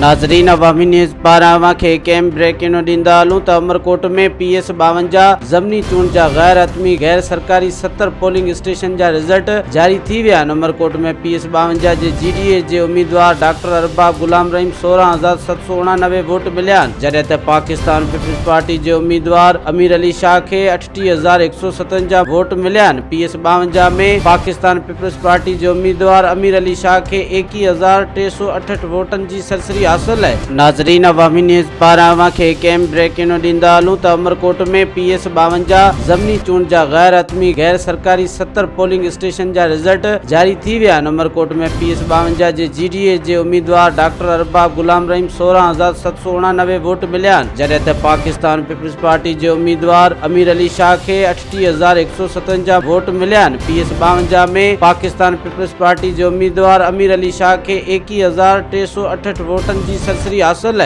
ناظرين عوامي نيوز پاران اوهان کي هڪ اهم بريڪنگ ڏيندا هلون ته عمرڪوٽ ۾ پي ايس 52 ضمني چونڊ جا غير حتمي غير سرڪاري 70 پولنگ اسٽيشن جا رزلٽ جاري ٿي ويا آهن عمرڪوٽ ۾ پي ايس 52 جي جي ڊي اي جي اميدوار ڊاڪٽر ارباب غلام رحيم 16789 ووٽ مليا آهن جڏهن ته پاڪستان پيپلز پارٽي جي اميدوار امير علي شاهه کي 38157 ووٽ مليا آهن. P S 52 ۾ Pakistan peoples party جي اميدوار امير علي شاهه کي 21368 ووٽن جي سرسري حاصل آهي. ناظرين عوامي نيوز پاران اوهان کي هڪ اهم بريڪنگ ڏيندا هلون ته عمرڪوٽ ۾ پي ايس 52 ضمني چونڊ جا غير حتمي غير سرڪاري 70 پولنگ اسٽيشن جا رزلٽ جاري ٿي ويا آهن. عمرڪوٽ ۾ پي ايس 52 جي جي ڊي اي جي اميدوار ڊاڪٽر ارباب غلام رحيم 16789 ووٽ مليا آهن جڏهن ته پاڪستان پيپلز پارٽي جي اميدوار امير علي شاهه کي 38157 ووٽ مليا آهن. P S 52 ۾ Pakistan peoples party جي اميدوار امير علي شاهه کي 21368 ووٽن جي سرسري حاصل.